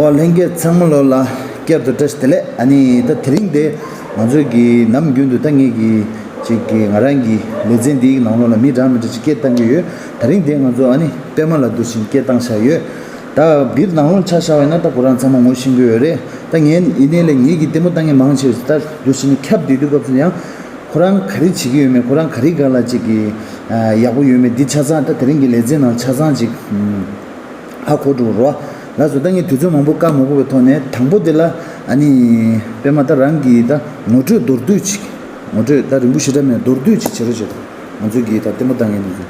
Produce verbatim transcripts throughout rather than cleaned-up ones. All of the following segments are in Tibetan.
ཨོ་ལྷན་རྒྱས་ཚང་མ་ལོ་ལ་བསྐྱར་དུ་བཀྲ་ཤིས་བདེ་ལེགས། ཨ་ནི་ད་དེ་རིང་དེ་ང་ཚོ་གི་ནམ་རྒྱུན་དུ་ད་ངེད་ཀྱི་ཅིག་གི་ང་རང་གི་ལེ་ཚན་འདིའི་ནང་ལོགས་ལ་མི་འདྲ་མི་འདྲ་ཅིག་སྐད་བཏང་གི་ཡོད། དེ་རིང་དེ་ང་ཚོ་ཨ་ནི་པད་མ་ལ་འདུག་བཞིན་སྐད་བཏང་བཞག་ཡོད། ད་བིར་ནང་ལོགས་ཆ་བཞག་པ་ཡིན་ན་ད་ཁོ་རང་ཚང་མ་ངོ་ཤེས་ཀྱི་ཡོད་རེད། ད་ངས་ཡིན་ནའི་ལས་ངེད་ཀྱི་ལྟད་མོ་ལྟ་མཁན་མང་ཆེ་བ་ད་འདུག་བཞིན་ཁྱབ་བསྡད་དུས་སྐབས་སུ་ཡང་ཁོ་རང་ག་རེ་བྱེད་ཀྱི་ཡོད་མེད། ཁོ་རང་ག་རེ་སྒང་ལ་ཅིག་གི་ཡག་པོ་ཡོད་མེད་འདི་ཆ་ཚང་ད་དེ་རིང་གི་ལེ་ཚན་ནང་ཆ་ཚང་ཅིག་ཧ་གོ་འགྲོ་རོགས། ལགས་སོ། ད་ངས་དུས་ཚོད་མང་པོ་བཀག་མ་དགོས་པའི་ཐོག་ནས་དང་པོ་དེ་ལ་ཨ་ནི་པད་མ་ད་རང་གིས་ད་ངོ་སྤྲོད་མདོར་བསྡུས་ཅིག་ངོ་སྤྲོད་ད་རིང་པོ་ཞེ་དྲག་མེད། མདོར་བསྡུས་ཅིག་བྱེད་རོགས་བྱེད་དང་། ང་ཚོ་གིས་ད་ལྟད་མོ་ལྟ་མཁན་དེ་ཚོ།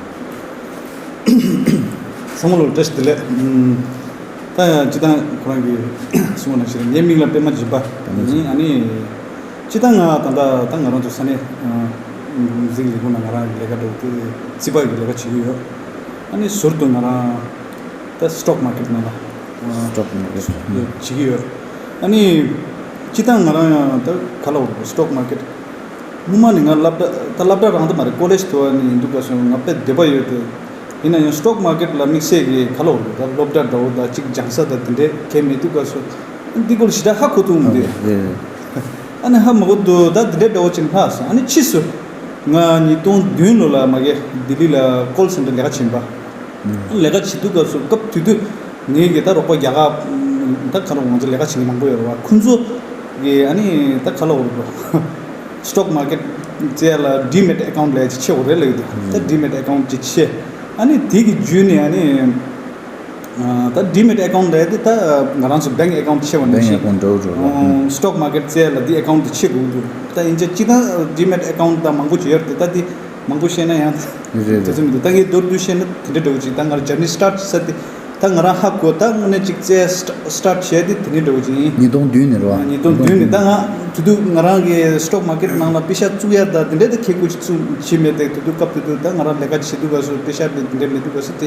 ཚང་མ་ལོ་བཀྲ་ཤིས་བདེ་ལེགས། ད་སྤྱི་བཏང་ཁོ་རང་གིས་གསུངས་པ་ནང་བཞིན་ངའི་མིང་ལ་པད་མ་སྦྱིན་པ་ཡིན། ཨ་ནི་སྤྱི་བཏང་ང་ད་ལྟ་ད་ང་རང་ཚོ་ས་གནས་འཛིན་ལས་ཁུངས་ནང་ང་རང་ལས་ཀ་འགྲོ་དུས་རྩིས་པ་གི་ལས་ཀ་བྱེད་ཀྱི་ཡོད། ཨ་ནི་ཟུར་དུ་ང་རང་ད་སི་ཊོག་མར་ཀེཊ་ནང་ལ་སི་ཊོག་མར་ཀེཊ་བྱེད་ཀྱི་ཡོད། ཨ་ནི་སྤྱི་བཏང་ང་རང་ཡང་ད་ག་ལ་བ་སི་ཊོག་མར་ཀེཊ་སྔོན་མ་ནས་ང་སློབ་གྲྭ་ད་སློབ་གྲྭ་རང་ད་མ་རེད། ཀོ་ལེཇ་དུས་ནས་ཡིན་དུས་སྐབས་སུ་ང་དཔེ་འདོད་པ་ཡོད་དེ། ཡིན་ན་ཡང་སི་ཊོག་མར་ཀེཊ་ལ་དམིགས་བསལ་གྱི་ག་ལ་བ་ད་སློབ་གྲྭ་འདྲ་བོ་ད་ཅིག་སྦྱང་ས་ད་དེ་འདྲས་གང་ཡང་མེད་དུས་སྐབས་སུ་འདི་སྐོར་ཞེ་དྲག་ཧ་གོ་ཐུབ་མི་འདུག་ཨ་ནི་ཧ་མ་གོ་འདུག་ད་དེ་འདྲས་འདྲ་བོ་ཅིག་ལྷག་སོང་། ཨ་ནི་ཕྱིས་སུ་ང་ཉིས་སྟོང་བདུན་ལོ་ལ་མ་གི་ལྡི་ལི་ལ་ཀོལ་སེན་ཊར་ལས་ཀ་བྱིན་པ། ལས་ཀ་བྱེད་དུས་སྐབས་སུ་སྐབས་དེ་དུས་ངའི་གི་ད་རོགས་པ་རྒྱ་གར་ད་ག་རེ་ང་ཚོ་ལས་ཀ་བྱེད་མཁན་མང་པོ་ཡོད་རེད་བ། ཁོང་ཚོ་གི་ཨ་ནི་ད་ག་ལ་བ་རེད་པ། སི་ཊོག་མར་ཀེཊ་བཙལ་ལ་ཌི་མེཊ་ཨེ་ཀའུན་ཊི་ལས་ཅིག་ཕྱེ་དགོས་རེད་ལབ་ཀྱི་འདུག་ད་ཌི་མེཊ་ཨེ་ཀའུན་ཊི་ཅིག་ཕྱེ། ཨ་ནི་དེ་གི་བརྒྱུད་ནས་ཨ་ནི་ད་ཌི་མེཊ་ཨེ་ཀའུན་ཊི་ལས་དེ་ད་ང་རང་ཚོ་བེང་ཨེ་ཀའུན་ཊི་ཕྱེ་བ་ནང་བཞིན་སི་ཊོག་མར་ཀེཊ་བཙལ་ལ་དེ་ཨེ་ཀའུན་ཊི་དེ་ཕྱེ་དགོས་འདུག་ད་ཡིན་ཙང་སྤྱི་བཏང་ཌི་མེཊ་ཨེ་ཀའུན་ཊི་ད་མང་པོ་ཅིག་ཡོད་རེད་དེ། ད་དེ་མང་པོ་བཤད་ན་ཡང་རེད་དེ་རེད། ཚོད་མི་འདུག་ད་ངས་མདོར་བསྡུས་བཤད་ན་དེ་འདྲ་འདྲ་བོ་ཅིག་ད་ང་རང་ཇར་ནི་སི་ཊར་ཊི་བྱེད་ས་དེ་ད་ང་རང་ཧ་གོ། ད་དངོས་གནས་ཅིག་བཙལ་སི་ཊར་ཊི་བྱས་དེ་དེ་འདྲ་འདྲ་བོ་ཅིག་ཡིན། ཉིས་སྟོང་བདུན་ནས་རེད་བ། ཉིས་སྟོང་བདུན་ནས་ད་ང་དེ་དུས་ང་རང་གི་སི་ཊོག་མར་ཀེཊ་ནང་ལ་པེ་ཤག་བཙུགས་ཡ་ད་དེ་འདྲ་ད་ཁེ་གུ་ཅིག་བཙུགས་བྱས་མེད་དེ། དེ་དུས་སྐབས་དེ་དུས་ད་ང་རང་ལས་ཀ་བྱེད་དུས་སྐབས་སུ་པེ་ཤག་དེ་དེ་འདྲ་མེད་དུས་སྐབས་སུ་དེ།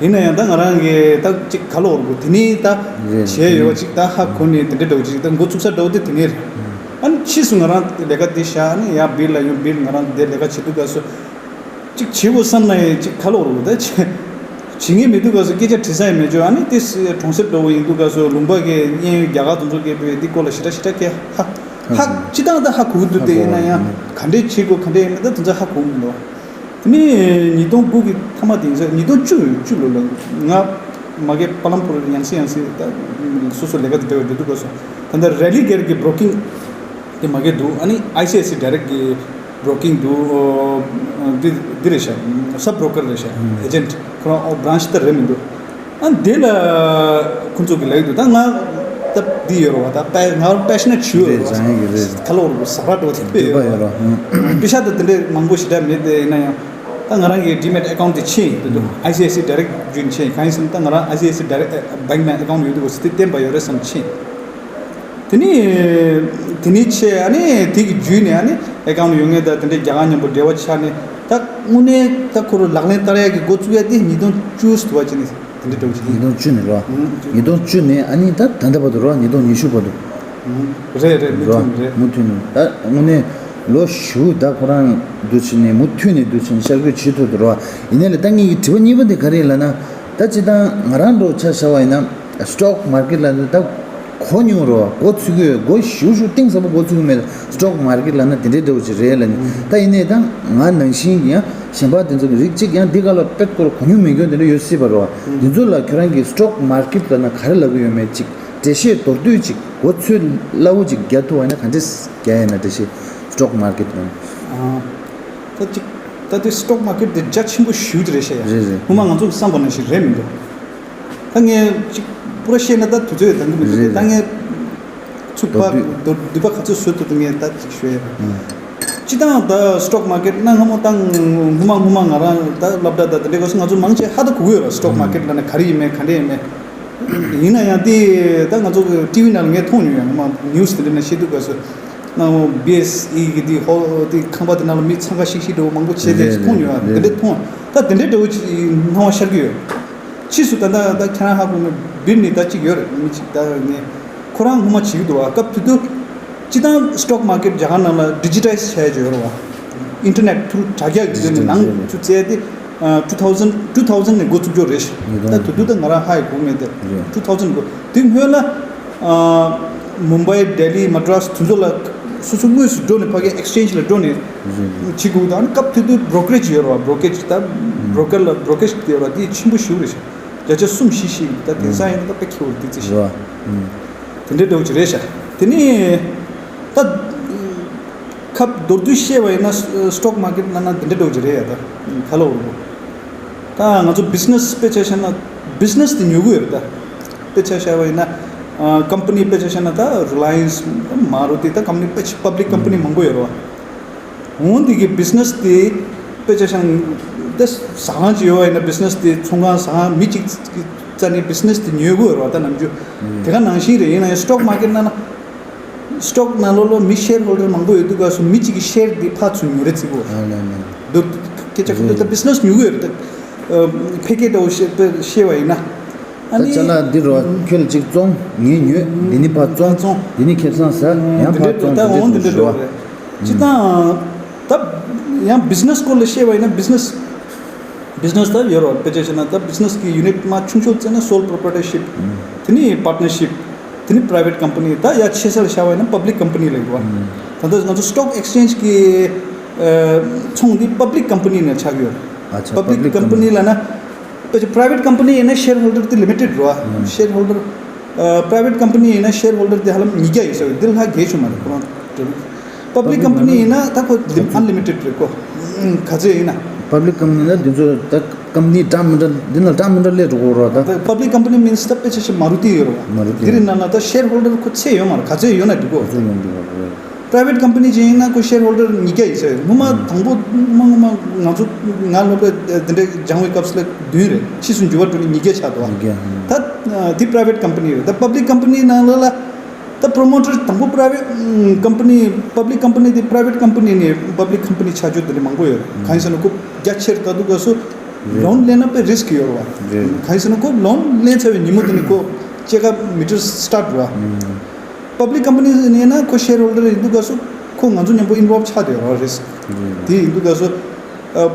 ཡིན་ན་ཡང་ད་ང་རང་གི་ད་ཅིག་ག་ལ་བ་རེད་པ། དེ་ནས་ད་རེད། བྱས་ཡོད་ཅིག་ད་ཧ་གོ་ནས་དེ་འདྲ་འདྲ་བོ་ཅིག་ད་འགོ་བཙུགས་ས་འདྲ་བོ་དེ་དེ་ནས་རེད། ཨ་ནི་ཕྱིས་སུ་ང་རང་ལས་ཀ་དེ་བཞག་ཨ་ནི་ཡར་སྦིར་ལ་ཡོང་། སྦིར་ང་རང་དེ་ལས་ཀ་བྱེད་དུས་སྐབས་སུ་ཅིག་བྱེད་དགོས་བསམ་ན་ཡང་ཅིག་ག་ལ་བ་རེད་པ། ད་བྱེད་བྱེད་མཁན་མེད་དུས་སྐབས་སུ་སྐད་ཆ་དྲི་ས་ཡང་མེད་ཅོག་ཨ་ནི་དེ་གྲོང་གསེབ་འདྲ་བོ་ཡིན་དུས་སྐབས་སུ་ལུང་པ་གི་གཉེན་ཡོད་རྒྱ་གར་དེ་ཚོ་གིས་དེ་སྐོར་ལ་ཞེ་དྲག་ཞེ་དྲག་སྐད་ཧ་ཧ་ཧ་གོ་སྤྱི་བཏང་ད་ཧ་གོ་གི་འདུག་དེ་ཡིན་ན་ཡང་ག་འདྲས་བྱེད་དགོས་ག་འདྲས་ཡིན་མིན་ད་དེ་ཚོ་ཧ་གོ་གི་མི་འདུག་དེ་ནས་ཉིས་སྟོང་དགུ་གི་མཐའ་མ་དེ་ཡིན་ས། ཉིས་སྟོང་བཅུ་བཅུ་ལོ་ལ་ང་མ་གི་པ་ལམ་པུར་ཡང་སེ་ཡང་སེ་ད་སོ་སོ་ལས་ཀ་དེ་འབྲེལ་བ་འབྲེལ་འདུག་ག་སོང་། ད་ལྟ་རེ་ལི་གེར་གི་བྷོ་རོ་ཀིང་དེ་མ་གི་འདུག་ཨ་ནི་ཨའི་སི་ཨའི་སི་ཌའི་རེག་གི་བྷོ་རོ་ཀིང་འདུག་འདི་འདི་རེད་ཤག་སབ་བྷོ་རོ་ཀར་རེད་ཤག་ཨེ་ཇེན་ཊི་ཁོ་རང་ཨོ་བྷ་རན་ཆི་ད་རེད་མི་འདུག་ཨ་འདི་ལ་ཁོང་ཚོ་གི་ལབ་ཀྱི་འདུག་ད་ང་ད་འདི་ཡོད་རེད་བ། ད་པེ་ང་པེ་ཤ་ནེཊ་ཞེ་པོ་ཡོད་རེད་བ། རང་ཡིན་གྱི་རེད། ཁ་ལོ་རུ་ཟ་ཁ་འགྲོ་དེ་དཔེ་འདོད་པ་ཡོད་ཡོད་རེད་བ། རེད། པེ་ཤ་ད་དེ་འདྲས་མང་པོ་ཞེ་དྲག་མེད་དེ། ཡིན་ན་ཡང་ད་ང་རང་གི་ཌི་མེཊ་ཨེ་ཀའུན་ཊི་དེ་ཕྱིན་ཡིན་འདུག་ཨའི་སི་ཨའི་སི་ཌའི་རེག་བརྒྱུད་ཕྱིན། གང་ཡིན་ཟེར་ན་ད་ང་རང་ཨའི་སི་ཨའི་སི་ཌའི་རེག་བེང་ནང་ཨེ་ཀའུན་ཊི་ཡོད་འདུག་ག་ཟེར་དེ་བསྟན་པ་ཡོད་རེད་བསམ་ཕྱིན། དེ་ནས་དེ་ནས་ཆེ་ཨ་ནི་དེ་གི་བརྒྱུད་ནས་ཨ་ནི་ཨེ་ཀའུན་ཊི་ཡོད་མཁན་དང་དེ་འདྲའི་རྒྱ་གར་མཉམ་པོ་འབྲེལ་བ་ཆགས་ནས། ད་དངོས་གནས་ད་ཁོ་རང་ལག་ལེན་བསྟར་ཡག་གི་འགོ་བཙུགས་ཡག་དེ་ཉིས་སྟོང་བཅུ་ཟེར་བ་ཅིག་ནས་དེ་འདྲ་འདྲ་བོ་ཅིག་ཡིན། ཉིས་སྟོང་བཅུ་ནས་རེད་བ། ཨང་། ཉིས་སྟོང་བཅུ་ནས་ཨ་ནི་ད་ད་ལྟ་བར་དུ་རེད་བ། ཉིས་སྟོང་ཉི་ཤུ་བར་དུ། ཨང་། རེད་རེད། མུ་མཐུད་ནས་རེད། མུ་མཐུད་ནས་ད་དངོས་གནས་ལོ་བཞི་ད་ཁོ་རང་འདུག་བྱས་ནས་མུ་མཐུད་ནས་འདུག་བྱས་ནས་ཤར་བསྐྱོད་བྱེད་ཐུབ་འདུག་རེད་བ། ཡིན་ནའི་ལས་ད་ངེད་ཀྱི་དྲི་བ་གཉིས་པ་དེ་ག་རེ་ཡིན་ལབ་ན། ད་སྤྱིར་བཏང་ང་རང་འདྲ་བོ་ཆ་བཞག་པ་ཡིན་ན། སི་ཊོག་མར་ཀེཊ་ལབ་ན་ད་གོ་མྱོང་རེད་བ། འགོ་ཚུགས་ཀྱི་ཡོད། འགོ་ཞུ་ཞུ་གཏིང་ཟབ་པོ་འགོ་ཚུགས་ཀྱི་མེད། སི་ཊོག་མར་ཀེཊ་ལབ་ན་དེ་འདྲའི་འདྲ་བོ་ཅིག་རེད་ལབ་ནས། ད་ཡིན་ནའི་ད་ང་ནང་བཞིན་གྱི་ཡང་གཞན་པ་དེ་ཚོ་གི་རིགས་གཅིག་ཡང་འདི་ག་ལ་དཔེ་སྐོར་གོ་མྱོང་མེད་མཁན་དེ་འདྲ་ཡོད་སྲིད་པ་རེད་བ། དེ་ཚོ་ལ་ཁྱོད་རང་གིས་སི་ཊོག་མར་ཀེཊ་ལབ་ན་ག་རེ་ལབ་ཀྱི་ཡོད་མེད་ཅིག་འགྲེལ་བཤད་མདོར་བསྡུས་ཅིག་གོ་ཚོད་སླ་བོ་ཅིག་རྒྱག་ཐུབ་པ་ཡིན་ན། ག་འདྲས་རྒྱག་ཡིན་ན་འགྲེལ་བཤད་སི་ཊོག་མར་ཀེཊ་ལབ་ན། ད་ཅིག་ད་དེ་སི་ཊོག་མར་ཀེཊ་དེ་རྒྱ་ཆེན་པོ་ཞེ་པོ་ཅིག་རེད་ཤག་ཡ། རེད་རེད། སྔོན་མ་ང་ཚོ་བསམ་པ་ནང་བཞིན་རེད་མི་འདུག་ད་ངས་ཅིག་པུ་ར་བཤད་ན་ད་དུས་ཚོད་འདང་གི་མི་འདུག་རེད་ད་རེད། ངས་ཚུགས་པ་མདོར་བསྡུས། མདོར་བསྡུས་པ་ག་ཚོད་བཟོ་ཐུབ་འདུག་ངས་ད་ཅིག་ཤོད་ཡ། ཨང་། སྤྱིར་བཏང་ད་སི་ཊོག་མར་ཀེཊ་གནའ་སྔ་མོ་ད་སྔོན་མ་སྔོན་མ་ང་རང་ད་སློབ་གྲྭ་ད་དེ་འདྲའི་སྐབས་སུ་ང་ཚོ་མང་ཆེ་ཧ་ད་གོ་གི་ཡོད་རེད། སི་ཊོག་མར་ཀེཊ་ལབ་ན་ག་རེ་ཡིན་མིན་ག་འདྲ་ཡིན་མིན། ཡིན་ན་ཡང་དེ་ད་ང་ཚོ་གི་ཊི་ཝི་ནང་ལ་ངས་མཐོང་མྱོང་ཡ། སྔོན་མ་ནིའུ་སི་དེ་འདྲ་ནང་བཤད་དུས་སྐབས་སུ། ནང་བི་ཨེས་ཨི་གི་དེ་ཧོ་དེ་ཁང་པ་དེ་ནང་ལ་མི་འཚང་ཁ་ཤིག་ཤིག་འདྲ་བོ་མང་པོ་བྱས་ཏེ་རེད་མཐོང་མྱོང་ཡ། རེད་དེ་འདྲ་རེད། མཐོང་། ད་དེ་འདྲའི་འདྲ་བོ་ཅིག་སྣང་བ་ཤར་གྱི་ཡོད། ཕྱིས་སུ་ད་ལྟ་ད་ཁྱེད་རང་ཧ་གོ་མེད། སྦིར་ནས་ད་ཅིག་ཡོད་རེད། མི་ཅིག་ད་ངས་ཁོ་རང་སྔོན་མ་བྱེད་ཀྱི་འདུག་བ། སྐབས་དེ་དུས་སྤྱིར་བཏང་སི་ཊོག་མར་ཀེཊ་རྒྱ་གར་ནང་ལ་ཌི་ཇི་ཊའི་ཛི་བྱས་ཡོད་རེད་བ། ཨིན་ཊར་ནེཊ་ཐུར་དྲ་རྒྱ་གི་ཌི་ཇི་ཊལ་ནང་ཛི་ཊལ་ཚུར་བཙལ་ཏེ། ཨ། ཊུ་ཐའུ་ཟེན་ཊུ་ཐའུ་ཟེན་ནས་འགོ་བཙུགས་རྒྱུ་རེད། ཉིས་སྟོང་ད་དེ་དུས་ད་ང་རང་ཧ་ཡང་གོ་མེད་དེ། རེད། ཊུ་ཐའུ་ཟེན་འགོ་དེ་སྔོན་ལ་ ཨ། མུམ་བྷའི་ལྡི་ལི་མ་ཏྲ་སི་དེ་ཚོ་ལ་སོ་སོ་དངོས་སུ་འགྲོ་ནས་ཕ་གི་ཨེག་སི་ཅེན་ཇི་ལ་འགྲོ་ནས་བྱེད་དགོས། ད་ནི་སྐབས་དེ་དུས་བྷི་རོ་ཀ་རེ་ཇི་ཡོད་རེད་བ། བྷི་རོ་ཀ་རེ་ཇི་ད་བྷི་རོ་ཀར་ལ་བྷི་རོ་ཀ་རེ་ཇི་དེ་ཡོད་རེད་བ། དེ་ཆེན་པོ་ཞེ་པོ་རེད་ཤག་བརྒྱ་ཆ་གསུམ་བཞི་ཞིག་ད་དེང་སང་ཡིན་ན་ད་དཔེ་ཁེ་པོ་རེད། དེ་ཙི་ཞིག་རེད་བ། དེ་འདྲའི་འདྲ་བོ་ཅིག་རེད་ཤག་དེ་ནས་ད་ཁབ་མདོར་བསྡུས་བཤད་པ་ཡིན་ན་སི་ཊོག་མར་ཀེཊ་ནང་ན་འདི་འདྲ་འདྲ་བོ་ཅིག་རེད་ཡ། ད་ག་ལ་འོར་བོ། ད་ང་ཚོ་བི་ཛི་ནེ་སི་དཔེ་ཆ་བཞག་ན་བི་ཛི་ནེ་སི་དེ་ཉོ་གི་ཡོད་རེད། ད་དཔེ་ཆ་བཞག་པ་ཡིན་ན་ཨ་ཀམ་པ་ནི་དཔེ་ཆ་བཞག་ན་ད་རི་ལ་ཡན་སི་མ་རུ་ཏི་ད་ཀམ་པ་ནི་དཔེ་ཆ་པབ་ལིག་ཀམ་པ་ནི་མང་པོ་ཡོད་རེད་བ། འོན་ཏེ་གི་བི་ཛི་ནེ་སི་དེ་དཔེ་ཆ་བཞག་ན་ད་ཟ་ཁང་ཅིག་ཡོད་པ་ཡིན་ན་བི་ཛི་ནེ་སི་དེ་ཚོང་ཁང་ཟ་ཁང་མི་གཅིག་རྩ་ནས་བི་ཛི་ནེ་སི་དེ་ཉོ་གི་ཡོད་རེད་བ། ད་ནམ་རྒྱུན་དེ་ག་ནང་བཞིན་རེད། ཡིན་ན་ཡང་སི་ཊོག་མར་ཀེཊ་ནང་ན། སི་ཊོག་ནང་ལོགས་ལ་མི་ཤེར་ཧོལ་ཌར་མང་པོ་ཡོད་དུས་སྐབས་སུ་མི་གཅིག་གི་ཤེར་འདི་ཕར་ཚུར་ཉོ་རེ་བྱེད་དགོས། ཨ་ལེ་ལེ། འདུག་སྐད་ཆ་ཁོ་ཚོ་ད་བི་ཛི་ནེ་སི་ཉོ་གི་ཡོད་རེད། ད་ཕེ་ཀེ་ཊི་འདྲ་བོ་བཤད་པ་ཡིན་ན། ཨ་ད་ནི་ཅ་ལག་འདི་རོ་ཁྱོད་ལ་གཅིག་བཙོང་ངས་ཉོས། འདི་ནི་ཕར་བཙོང་བཙོང་། འདི་ནི་ཁེ་བཟང་ཟ། ཡང་འདི་ཕར་འདྲ་བཙོང་། ད་འདི་འོང་འདི་འདྲ་འདྲ་བོ་རེད་བ། སྤྱིར་བཏང་ད་ཡང་བི་ཛི་ནེ་སི་སྐོར་ལ་བཤད་པ་ཡིན་ན་བི་ཛི་ནེ་སི། བི་ཛི་ནེ་སི་ད་ཡོད་རེད་བ། དཔེ་ཆ་བཞག་ན་ད་བི་ཛི་ནེ་སི་གི་ཡུ་ནིཊ་མ་ཆུང་ཤོས་བརྩིས་ན་སོལ་པོ་རོ་པ་རེ་ཊར་ཤིབ། དེ་ནས་པར་ཊི་ནར་ཤིབ། དེ་ནས་པ་རའི་ཝེ་ཊི་ཀམ་པ་ནི། ད་ཡ་ཆེ་ས་ལ་བཞག་པ་ཡིན་ན་པབ་ལིག་ཀམ་པ་ནི་ལ་ཡོད་རེད་བ། ད་ལྟ་ང་ཚོ་སི་ཊོག་ཨེག་སི་ཅེན་ཇི་གི་ཨ་ཚོང་འདི་པབ་ལིག་ཀམ་པ་ནི་ནས་ཆགས་ཀྱི་ཡོད་རེད། ཨ་ཅག་པབ་ལིག་ཀམ་པ་ནི་ལབ་ན་དཔེ་ཆ་པ་རའི་ཝེ་ཊི་ཀམ་པ་ནི་ཡིན་ན་ཤེར་ཧོལ་ཌར་དེ་ལི་མི་ཊེཌ་རེད་བ། ཤེར་ཧོལ་ཌར་པ་རའི་ཝེ་ཊི་ཀམ་པ་ནི་ཡིན་ན་ཤེར་ཧོལ་ཌར་དེ་ཧ་ལམ་ཉིས་བརྒྱ་ཡོད་ས་རེད། དེ་ལས་ལྷག་གས་ཆོག་མ་རེད་ཁོ་རང་། པབ་ལིག་ཀམ་པ་ནི་ཡིན་ན་ད་ཁོ་ཨན་ལི་མི་ཊེཌ་རེད་ཁོ། ག་ཚོད་ཡིན་ན། པབ་ལིག་ཀམ་པ་ནི་ན་འདི་ཚོ་ད་ཀམ་པ་ནི་འདྲ་མི་འདྲ་འདི་ན་འདྲ་མི་འདྲ་སླེབས་འགྲོ་གི་རེད་བ། ད་པབ་ལིག་ཀམ་པ་ནི་མིན་སི་ད་དཔེ་ཆ་ཞིག་མ་རུ་ཏི་ཡོད་རེད་བ། མ་རུ་ཏི། འདི་རེད་ན་ན་ད་ཤེར་ཧོལ་ཌར་ཁོ་ཚད་ཡོད་མ་རེད། ག་ཚོད་ཡོད་ན་འགྲིག་གོ། ག་ཚོད་ཡོད་འགྲིག་གོ། པ་རའི་ཝེ་ཊི་ཀམ་པ་ནི་ཅིག་ཡིན་ན་ཁོ་ཤེར་ཧོལ་ཌར་ཉིས་བརྒྱ་ཡིན་ས་རེད། སྔོན་མ་དང་པོ་སྔོན་མ་ང་ཚོ་ང་སློབ་གྲྭ་འདི་འདྲའི་སྦྱང་བའི་སྐབས་སུ་ལ་བདུན་རེད། ཕྱིས་སུ་འགྱུར་བ་འགྲོ་ནས་ཉིས་བརྒྱ་ཆགས་འདུག་བ། ཉིས་བརྒྱ། ད་འདི་པ་རའི་ཝེ་ཊི་ཀམ་པ་ནི་རེད། ད་པབ་ལིག་ཀམ་པ་ནི་ནང་ལ་ལ། ད་པྲོ་མོ་ཊར་དང་པོ་པ་རའི་ཝེ་ཊི་ཀམ་པ་ནི་པབ་ལིག་ཀམ་པ་ནི་དེ་པ་རའི་ཝེ་ཊི་ཀམ་པ་ནི་ནས་པབ་ལིག་ཀམ་པ་ནི་ཆགས་རྒྱུ་དེ་འདྲ་མང་པོ་ཡོད་རེད། གང་ཡིན་ཟེར་ན་ཁོ་རྒྱ་ཆེར་ད་དུང་སྐབས་སུ་ལོན་ལེན་ན་དཔེ་རི་སི་ཀི་ཡོད་རེད་བ། རེད། གང་ཡིན་ཟེར་ན་ཁོ་ལོན་ལེན་ཚར་བའི་ཉིན་མོ་དེ་ནས་ཁོ་སྐྱེད་ཀ་མི་ཊར་སི་ཊར་ཊི་རེད་བ། པབ་ལིག་ཀམ་པ་ནི་ཡིན་ན་ཁོ་ཤེར་ཧོལ་ཌར་ཡིན་དུས་སྐབས་སུ་ཁོ་ང་ཚོ་མཉམ་པོ་ཨིན་ཝོལབ་ཆགས་བསྡད་ཡོད་རེད། དེ་ཡིན་དུས་སྐབས་སུ་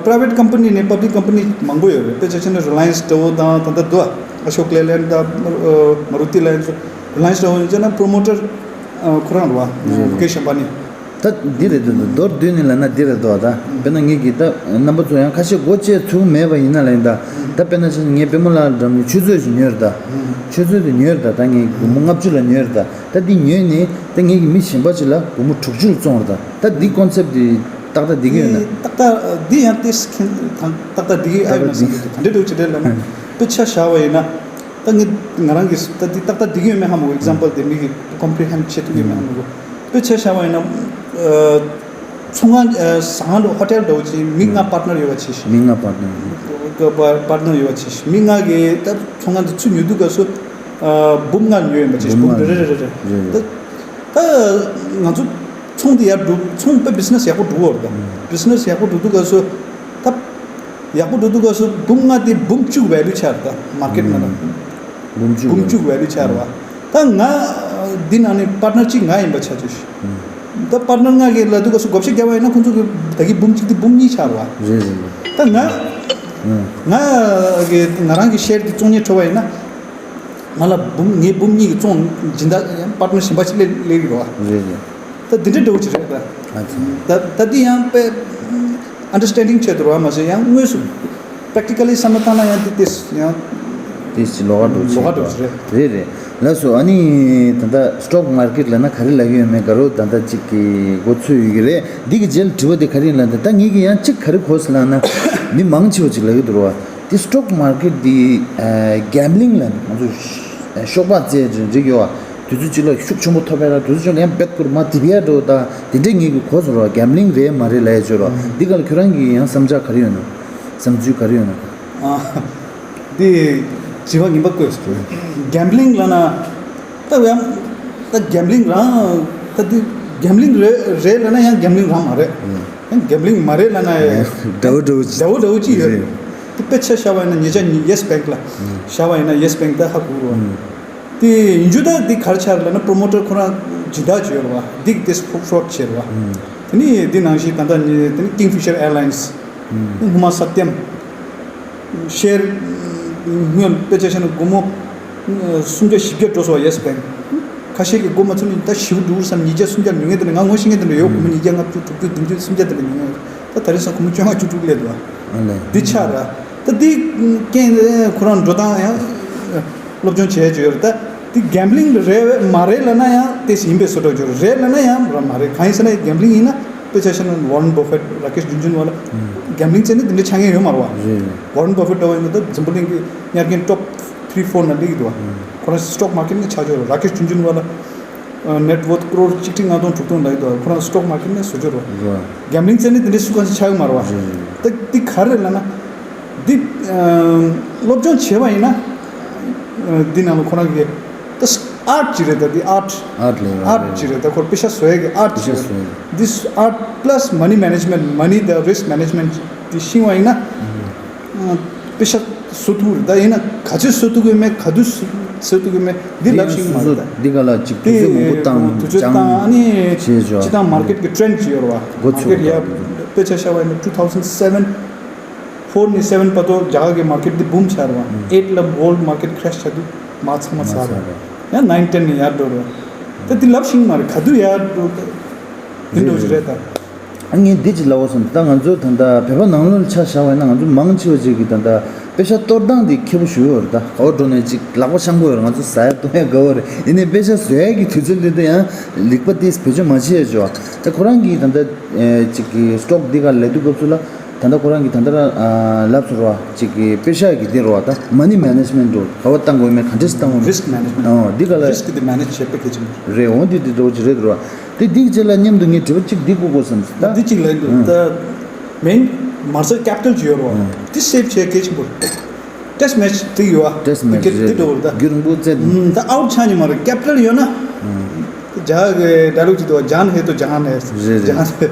པ་རའི་ཝེ་ཊི་ཀམ་པ་ནི་ནས་པབ་ལིག་ཀམ་པ་ནི་མང་པོ་ཡོད་རེད། དཔེ་ཆ་བྱས་ན་རི་ལ་ཡན་སི་འདྲ་བོ་དང་ད་ལྟ་འདུག་ཨ་ཤོག་ལེ་ལེན་དང་མ་རུ་ཏི་ལ་ཡན་སི། རི་ལ་ཡན་སི་འདྲ་བོ་ཡིན་ཟེར་ན་པྲོ་མོ་ཊར་ཁོ་རང་རེད་བ། མུ་ཀེཤ་ཨམ་བྷ་ནི། ད་འདི་རེད་འདུག་མདོར་བསྡུས་ནས་ལབ་ན་འདི་རེད་འདུག་ད་དཔེར་ན་ངེད་ཀྱིས་ད་རྣམ་པ་ཚོ་ཡང་ཁ་ཤས་སྒོ་ཕྱེ་ཚུགས་མེད་པ་ཡིན་ན་ལ་ཡིན་ད། ད་དཔེར་ན་ཆ་ངས་པད་མ་ལགས་འགྲམ་ནས་ཆུ་ཚོད་ཅིག་ཉོས་རེད་ད། ཆུ་ཚོད་དེ་ཉོས་རེད་ད། ད་ངས་སྒོར་མོ་ལྔ་བཅུ་ལ་ཉོས་རེད་ད། ད་འདི་ཉོས་ནས་ད་ངེད་ཀྱི་མི་གཞན་པ་ཅིག་ལ་སྒོར་མོ་དྲུག་ཅུ་ལ་བཙོང་རེད་ད། ད་འདི་ཀོན་སེབ་འདི་ཏག་ཏག་འགྲིག་གི་ཡོད་ན། འདི་ཏག་ཏག་འདི་ཡང་ཏེས་ཏག་ཏག་འགྲིག་གི་ཨ་ཡོད་ན་བསམ་གི་འདུག་ག་འདྲ་འགྲོ་ཅི་འདྲ་ལབ་ན་དཔེ་ཆ་བཞག་པ་ཡིན་ན། ད་ངས་ང་རང་གིས་ད་འདི་ཏག་ཏག་འགྲིག་གི་ཡོད་མེད་ཧ་མ་གོ། ཨེག་ཛམ་པལ་དེ་མི་གིས་ཀོམ་པི་རི་ཧེན་ཌི་བྱེད་ཐུབ་ཀྱི་མེད་ཧ་མ་གོ། དཔེ་ཆ་བཞག་པ་ཡིན་ན། ཚོང་ཁང་ཟ་ཁང་འདྲ་ཧོ་ཊེལ་འདྲ་བོ་ཅིག་མི་ལྔ་པར་ཊི་ནར་ཡོད་པ་བྱས་ཤིག་མི་ལྔ་པར་ཊི་ནར། པར་ཊི་ནར་ཡོད་པ་བྱས་ཤིག་མི་ལྔ་གིས་ད་ཚོང་ཁང་དེ་ཚུར་ཉོ་དུས་སྐབས་སུ་འབུམ་ལྔ་ཉོས་ཡིན་པ་བྱས་ཤིག་འབུམ་ལྔ་རེ་རེ་རེ་རེ། རེད། ད་ད་ང་ཚོ་ཚོང་དེ་ཡར་འགྲོ་ཚོང་དཔེ་བི་ཛི་ནེ་སི་ཡག་པོ་འགྲོ་གི་ཡོད་རེད་ད། བི་ཛི་ནེ་སི་ཡག་པོ་འགྲོ་དུས་སྐབས་སུ་ད། ཡག་པོ་འགྲོ་དུས་སྐབས་སུ་འབུམ་ལྔ་དེ་འབུམ་བཅུ་ཝེ་ལུ་ཆགས་རེད་ད་མར་ཀེཊ་ནང་ལ། འབུམ་བཅུ་འབུམ་བཅུ་ཝེ་ལུ་ཆགས་རེད་བ། ད་ང་འདི་ནང་ནས་པར་ཊི་ནར་གཅིག་ང་ཡིན་པ་ཆགས་བཅུག་ཤིག་ད་པར་ཊི་ནར་ལྔ་གིས་ལབ་དུས་སྐབས་སུ་བགོ་བཤའ་བརྒྱབ་པ་ཡིན་ན་ཁོང་ཚོ་གི་ད་གི་འབུམ་གཅིག་དེ་འབུམ་གཉིས་ཆགས་རེད་བ། རེད་རེད་རེད། ད་ང་ང་གི་ང་རང་གི་ཤེར་དེ་བཙོང་ཉེན་འཕྲོད་པ་ཡིན་ན། ང་ལ་འབུམ་ངའི་འབུམ་གཉིས་ཀྱི་བཙོང་སྦྱིན་བདག་ཡང་པར་ཊི་ནར་གཞན་པ་ཞིག་སླེབས་སླེབས་ཀྱི་རེད་བ། རེད་རེད། ད་འདི་འདྲ་འདྲ་བོ་ཅིག་རེད་ད། ཨ་ཙི། ད་ད་འདི་ཡང་དཔེ་ཨན་ཌར་སི་ཊེན་ཌིང་ཆེད་དུ་རེད་བ་མ་ཟད་ཡང་དངོས་སུ་པེག་ཊི་ཀལ་ལི་བསམ་བློ་བཏང་ན་ཡང་འདི་ཏོག་ཙམ་ཡང་ཏོག་ཙམ་ལོགས་ཀ་འདྲ་བོ་ཅིག་ལོགས་ཀ་འདྲ་བོ་ཅིག་རེད། རེད་རེད། ལགས་སོ། ཨ་ནི་ད་ལྟ་སི་ཊོག་མར་ཀེཊ་ལབ་ན་ག་རེ་ལབ་ཀྱི་ཡོད་མེད་དགའ་རབ་ད་ལྟ་ཅིག་གི་མགོ་ཚོས་ཡོད་ཀྱི་རེད། འདི་གི་རྗེས་ལ་དྲི་བ་དེ་ག་རེ་ལབ་ན་ད་ངེད་ཀྱིས་ཡང་གཅིག་ག་རེ་གོ་སོང་ལབ་ན་མི་མང་ཆེ་བ་ཅིག་ལབ་ཀྱི་འདུག་རེད་བ། དེ་སི་ཊོག་མར་ཀེཊ་འདི་གེམ་བི་ལིང་ལབ་ནས་ང་ཚོ་ཤོག་སྦག་རྩེད་རིགས་ཡོད་པ། དུས་ཚོད་གཅིག་ལ་ཤུགས་ཆེན་པོ་ཐོབ་པ་ལ་དུས་ཚོད་གཅིག་ལ་ཡང་བེད་ཁུར་མ་དེ་བས་འགྲོ་ད་དེ་འདྲས་ངེད་ཀྱི་གོ་སོང་ར། གེམ་བི་ལིང་རེད་མ་རེད་ལབ་ཡ་ཅིག་ཡོད་ར། འདི་ག་ལ་ཁྱོད་རང་གི་ཡང་བསམ་འཆར་ག་རེ་ཡོད་ན། བསམ་ཚུལ་ག་རེ་ཡོད་ན། ཨ། འདི་དྲི་བ་ངན་པ་བཀོད་སོང་། གེམ་བི་ལིང་ལབ་ན། ད་ཡང་ད་གེམ་བི་ལིང་རང་ད་འདི་གེམ་བི་ལིང་རེད་རེད་ལབ་ན་ཡང་གེམ་བི་ལིང་རང་མ་རེད། ཡང་གེམ་བི་ལིང་མ་རེད་ལབ་ན་ཡང་འདྲ་བོ་འདྲ་བོ་ཅིག་འདྲ་བོ་འདྲ་བོ་ཅིག་ཡོད་རེད། དེ་དཔེ་ཆ་བཞག་པ་ཡིན་ན་ཉེ་ཆར་ཉིན་ཡེ་སི་བེང་ལ་བཞག་པ་ཡིན་ན་ཡེ་སི་བེང་ད་ཧ་གོ་རེད་བ། དེ་ཡིན་རྒྱུ་ད་དེ་ག་རེ་ཆགས་རེད་ལབ་ན་པྲོ་མོ་ཊར་ཁོ་རང་སྦྱིན་བདག་ཅིག་ཡོད་རེད་བ། འདི་དེ་ཕོ་ཕོ་རོཌ་བྱས་རེད་བ། དེ་ནས་འདི་ནང་བཞིན་ད་ལྟ་ཉིན་དེ་ནི་ཀིང་ཕི་ཤར་ཨེར་ལ་ཡིན་སི། སྔོན་མ་ས་སྟེང་ཤེར་སྔོན་དཔེ་ཆ་བཞག་ན་སྒོར་མོ་སུམ་བརྒྱ་བཞི་བརྒྱ་འགྲོ་སོང་བ་ཡེ་སི་བེང་ ཁ་ཤས་ཀྱིས་མགོ་མ་ཚོས་ནས་ད་ཞེ་པོ་འགྲོ་བསམ། ཉིས་བརྒྱ་སུམ་བརྒྱ་ཉོ་མཁན་དེ་འདྲ། ང་ངོ་ཤེས་མཁན་དེ་འདྲ་ཡོད། སྒོར་མོ་ཉིས་བརྒྱ་ལྔ་བཅུ་དྲུག་ཅུ་བདུན་ཅུ་སུམ་བརྒྱ་དེ་འདྲ་ཉོ་མཁན་ཡོད། ད་ད་རེས་སང་སྒོར་མོ་བཅོ་ལྔ་བཅུ་དྲུག་སླེབས་འདུག་བ། ཨ་ལས། འདི་ཆགས་ར། ད་འདི་རྐྱེན་ཁོ་རང་འགྲོ་སྟངས་ཡང་སློབ་སྦྱོང་བྱས་བྱས་ཡོད་རེད། ད་འདི་གེམ་བླིང་རེད་མ་རེད་ལབ་ན་ཡང་ཏོག་ཙམ་ཡིན་པའི་བཟོ་འདྲ་ཅིག་ཡོད་རེད། རེད་ལབ་ན་ཡང་ར་མ་རེད། གང་ཡིན་ཟེར་ན་གེམ་བླིང་ཡིན་ན་དཔེ་ཆ་བཞག་ན་ཝོ་རན་བྷ་ཧྥེད། ར་ཀེཤ་ཇུན་ཇུན་བ་ལ་གེམ་བླིང་བྱས་ན་འདི་འདྲ་ཆགས་མཁན་ཡོད་མ་རེད་བ། རེད་རེད། ཝོ་རན་བྷ་ཧྥེད་འདྲ་བ་ཡིན་ན་ད་འཛམ་བུ་གླིང་གི་ཉར་མཁན་ཊོབ་ཐི་རི་ཕོར་ནང་སླེབས་ཀྱི་འདུག་བ། ཁོ་རང་སི་ཊོག་མར་ཀེཊ་ནས་ཆགས་ཆོག་ར་ཀེཤ་ཇུན་ཇུན་བ་ལ་ནེཊ་ཝོར་ཐི་ཀྲོར་གཅིག་ཁྲི་ལྔ་སྟོང་དྲུག་སྟོང་ལ་ཡོད་དོ། ཁོ་རང་སི་ཊོག་མར་ཀེཊ་ནས་བཟོ་ཆོག་རོ། རེད། གེམ་བླིང་བྱས་ནས་དེ་འདྲའི་སུ་གང་ཞིག་ཆགས་ཡོད་མ་རེད་བ། རེད་རེད། ད་འདི་ག་རེ་ལབ་ན། འདི་སློབ་སྦྱོང་བྱས་པ་ཡིན་ན། འདི་ནང་ལ་ཁོ་རང་གི་ད་ཨརཊ་ཅིག་རེད། ད་འདི་ཨརཊ། ཨརཊ་ལས་ཨརཊ་ཅིག་རེད། ད་ཁོར་པེ་ཤ་བཟོ་ཡས་ཀྱི་ཨརཊ་ཅིག་རེད། པེ་ཤ་བཟོ་ཡས། འདི་ཨརཊ་པ་ལ་སི་མ་ནི་མེ་ནེ་ཇི་མེནཊ། མ་ནི་དང་རིསྐ་མེ་ནེ་ཇི་མེནཊ་འདི་ཤེས་པ་ཡིན་ན། པེ་ཤ་བཟོ་ཐུབ་རེད། ད་ཡིན་ན་ག་ཚོད་བཟོ་ཐུབ་ཀྱི་མེད། ག་དུས་བཟོ་ཐུབ་ཀྱི་མེད། འདི་ལབ་ཤེས་ཀྱི་མ་རེད། ད་འདི་ག་ལ་ཅིག་དུས་ཚོད་མང་པོ་བཏང་དུས་ཚོད་བཏང་། ཨ་ནི་བྱས་བྱས། སྤྱི་བཏང་མར་ཀེཊ་ཀྱི་ཊེན་ཌི་ཅིག་ཡོད་རེད་བ། འགོ་ཚུགས་མར་ཀེཊ་ཡ། པེ་ཆ་བཞག་པ་ཡིན་ན་two thousand seven, four ནས་seven བར་དུ་རྒྱ་གར་གྱི་མར་ཀེཊ་འདི་བུམ་ཆགས་རེད་བ། ཨེཊ་ལ་ཝོལཌ་མར་ཀེཊ་ཀྲེཤ་ཆགས་དུས་མར་ཚང་མ་ཚར་རེད། ཡང་ནའིན་ཊེན་ནས་ཡར་འགྲོ་རེད། ད་འདི་ལབ་ཤེས་ཀྱི་མ་རེད། ག་དུས་ཡར་འགྲོ། འདི་འགྲོ་གི་རེད་ད། ཨ། ངས་འདི་ཅིག་ལབ་དགོས་བསམ། ད་ང་ཚོ་ད་ལྟ་བོད་པ་ནང་ལོགས་ལ་ཆ་བཞག་པ་ཡིན་ན་ང་ཚོ་མང་ཆེ་བ་ཅིག་གིས་ད་ལྟ་པེ་ཤ་གཏོར་སྟངས་འདི་མཁས་པོ་ཞེ་པོ་ཡོད་རེད། ད་ག་པར་འགྲོ་ནས་ཅིག་ལག་པ་འཆང་གི་ཡོད་རེད། ང་ཚོ་ཟ་ཡ་བཏུང་ཡ་དགའ་བོ་རེད། ཡིན་ནའི་པེ་ཤ་བཟོ་ཡ་གི་དུས་ཚོད་འདི་ད་ཡང་ལེགས་པ་ཏིས་བེད་སྤྱོད་མ་བྱས་ཡ་བྱོས། ད་ཁོ་རང་གིས་ད་ལྟ་ཅིག་གི་སི་ཊོག་འདི་ག་ལས་དུས་སྐབས་སུ་ལ་ད་ལྟ་ཁོ་རང་གིས་ད་ལྟ་ལབ་སོང་རེད་བ། ཅིག་གི་པེ་ཤ་གི་འདི་རེད་བ། ད་མ་ནི་མེ་ནེ་ཇི་མེནཊ་འགྲོ། ག་པར་བཏང་དགོས་མེད། ག་འདྲས་བཏང་དགོས་མེད། རིསྐ་མེ་ནེ་ཇི་མེནཊ། ཨོ་འདི་ག་ལ་རིསྐ་འདི་མེ་ནེ་ཇི་བྱེད་པ་གལ་ཆེན་པོ་རེད། འོ་འདི་འདི་འདྲ་བོ་ཅིག་རེད་འགྲོ་བ། དེ་འདི་རྗེས་ལ་མཉམ་དུ་ངས་དྲི་བ་གཅིག་འདི་བཀོད་དགོས་བསམ་སོང་། ད་འདི་གཅིག་ལ་འདུག་ད་མེན་མར་སེལ་ཀེ་པི་ཊལ་ཅིག་ཡོད་རེད་བ། འདི་སེབ་བྱེད་གལ་ཆེན་པོ་རེད། ཊེ་སི་ཊི་མེ་ཆི་དེ་ཡོད་བ། ཊེ་སི་ཊི་མེ་ཆི་དེ་རེད། འདྲ་བོ་རེད་ད། རྒྱུན་རིང་པོ་བཙལ་འདུག་ད་ཨའུཊ་ཆགས་ཉེན་མ་རེད། ཀེ་པི་ཊལ་ཡོད་ན། རྒྱ་གི་ཌའི་ལོག་ཅིག་འདུག་བ། ཇཱན་ཧེ་ཏོ་ཇཱན་ཧེ། རེད་རེད། ཇཱན་ཧེ།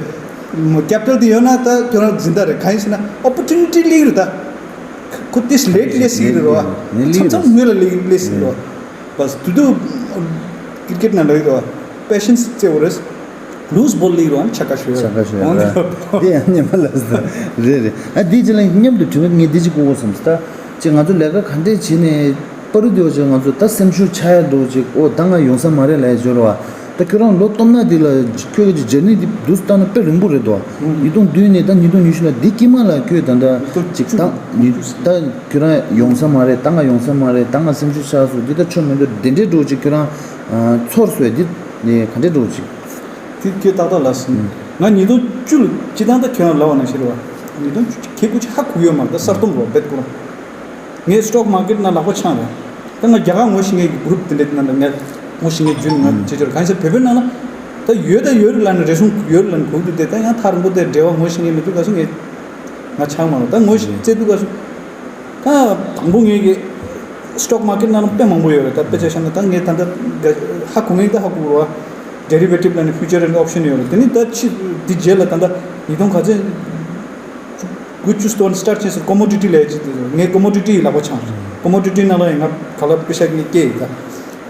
ཀེ་པི་ཊལ་དེ་ཡོད་ན་ད་ཁྱོད་རང་འཛིན་གྲྭ་རེད། གང་ཡིན་ཟེར་ན་ཨོ་པོར་ཅུ་ནི་ཊི་སླེབས་རེད་ད། ཁོ་ཏིས་ལེ་ཊི་སླེབས་སྲིད་རེད་བ། མཚམས་མཚམས་སྔོན་ལ་སླེབས་སྲིད་རེད་བ། བས་དུ་དུ་ཀི་རི་ཀེཊ་ནང་ལ་ཡོད་རེད་བ། པེ་ཤན་སི་བརྩེ་བོ་རེད། ལུས་བོལ་ལི་རུ་ཨན་ཆ་ཀ་ཤོད། ཆ་ཀ་ཤོད། འོང་། འདི་ཡང་སྙན་པ་ལ་ཟེར། རེད་རེད། ཨ་འདི་ཅི་ལ་མཉམ་དུ་དྲི་བ་ངས་འདི་ཅིག་གོ་གོ་བསམ་སོང་ད། ཅིག་ང་ཚོ་ལས་ཀ་ག་འདྲས་བྱས་ནས་པ་རུ་དེ་བ་ཅིག་ང་ཚོ་ད་སེམས་ཤུགས་ཆག་ཡ་འགྲོ་ཅིག་ཨོ་ད་ང་ཡོང་ས་མ་རེད་ལབ་ཡ་འབྱོར་བ། ད་ཁྱོད་རང་ལོ་སྟོབས་ན་འདི་ལ་ཁྱོད་ཀྱི་ཇར་ནི་འདི་འདུག་སེ་བལྟས་ན་དཔེ་རིང་པོ་རེད་དོ། ཉིས་སྟོང་བདུན་ནས་ད་ཉིས་སྟོང་ཉི་ཤུ་ལ་འདི་དཀྱིལ་མ་ལ་ཁྱོད་ད་ད་ཅིག་ད་ཉི་ད་ཁྱོད་རང་ཡོང་ས་མ་རེད། ད་ང་ཡོང་ས་མ་རེད། ད་ང་སེམས་ཤུགས་ཆག་སོང་། འདི་ད་ཆོ་མི་འདུག་འདི་འདྲས་འགྲོ་ཅིག་ཁྱོད་རང་ཚོར་སོང་། འདི་ག་འདྲས་འགྲོ་ཅིག་དེ་ཁྱོད་ཏག་ཏག་ལབ་སོང་། ང་ཉིས་སྟོང་བཅུ་ལ་སྤྱི་བཏང་ད་ཁྱོད་རང་ལབ་པ་ནང་བཞིན་རེད་བ། ཉིས་སྟོང་བཅུ་ཁྱེད་སྐུ་ཅི་ཧ་གོ་ཡོད་མ་རེད། ད་གསར་གཏོད་རོ་བེད་ཁོ་རང་། ངས་སི་ཊོག་མར་ཀེཊ་ནང་ལག་པ་འཆང་རེད། ད་ང་རྒྱ་གར་ངོ་ཤེས་མཁན་གྱི་གུ་རུབ་དེ་འདྲ་དེ་ནང་ལ་ངས་ངོ་ཤེས་མཁན་བརྒྱུད་ནས་ང་བྱེད་ཆོག་གང་ཡིན་ཟེར་བོད་པའི་ནང་ལ་ད་ཡོད་ད་ཡོད་རེད་ལབ་ནས་རེ་ཟུང་ཡོད་རེད་ལབ་ནས་གོ་གི་འདུག་དེ་ད་ཡང་ཐག་རིང་པོ་དེ་འབྲེལ་བ་ངོ་ཤེས་མཁན་མི་འདུག་ག་སོ་ངས་ང་ཆགས་མ་རེད། ད་ངོ་ཤེས་བཙལ་འདུག་ག་སོ། ད་དང་པོ་ངེད་ཀྱི་སི་ཊོག་མར་ཀེཊ་ནང་ལ་དཔེ་མང་པོ་ཡོད་རེད། ད་དཔེ་ཆ་བཞག་ན་ད་ངས་ད་ལྟ་ཧ་གོ་ངེས་ད་ཧ་གོ་རོ་བ། ཌེ་རི་ཝེ་ཊིབ་ལབ་ནས་ཕིའུ་ཅར་ཨེན་ཌི་ཨོབ་ཤན་ཡོད་རེད། དེ་ནི་ད་ཕྱི་འདི་རྗེས་ལ་ད་ལྟ་ཉིས་སྟོང་ག་ཚོད་དགུ་བཅུ་སྟོན་སི་ཊར་ཊི་བྱས་སོང་། ཀོ་མོ་ཌི་ཊི་ལས་ཅི་དེ་ངས་ཀོ་མོ་ཌི་ཊི་ལག་པ་འཆང་། ཀོ་མོ་ཌི་ཊི་ནང་ལ་ཡང་ང་ག་ལ་པེ་ཤ་ངས་སྐྱེས་ཡིན་ད།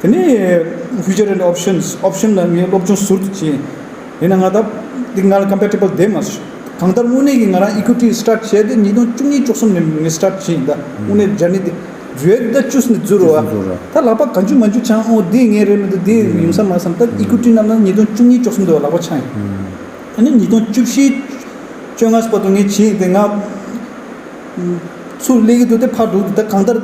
དེ་ནས་ཕིའུ་ཅར་ཨེན་ཌི་ཨོབ་ཤན་ཨོབ་ཤན་ལ་ངས་སློབ་སྦྱོང་ཟུར་དུ་བྱས། ཡིན་ན་ང་ད་འདི་ང་ལ་ཀམ་པེ་ཊི་བལ་བསྡད་མ་སོང་། གང་ལྟར་དངོས་གནས་ཀྱི་ང་རང་ཨི་ཀུ་ཊི་སི་ཊར་ཊི་བྱས་ཏེ་ཉིས་སྟོང་བཅུ་གཉིས་བཅུ་གསུམ་ནས་ངས་སི་ཊར་ཊི་བྱས་ཡིན་ད། དངོས་གནས་སྦྱར་ནི་དེ་འཛུལ་ཡ་དེ་ད་བཅུ་ནས་འཛུལ་རོ་བ། ད་ལག་པ་གང་བཅུ་མང་བཅུ་འཆང་ཨོ་འདི་ངས་རེད་མི་འདུག་འདི་ཡོང་ས་མ་བསམ། ད་ཨི་ཀུ་ཊི་ནང་ན་ཉིས་སྟོང་བཅུ་གཉིས་བཅུ་གསུམ་དུ་ལག་པ་འཆང་ཡིན། ཨ་ནི་ཉིས་སྟོང་བཅུ་བཞི་བཅོ་ལྔ་བར་དུ་ངས་བྱས་ཡིན་དེ་ང་། ཚུར་སླེབས་ཀྱི་འདུག་དེ་ཕར་འགྲོ་འདུག་ད་གང་ལྟར་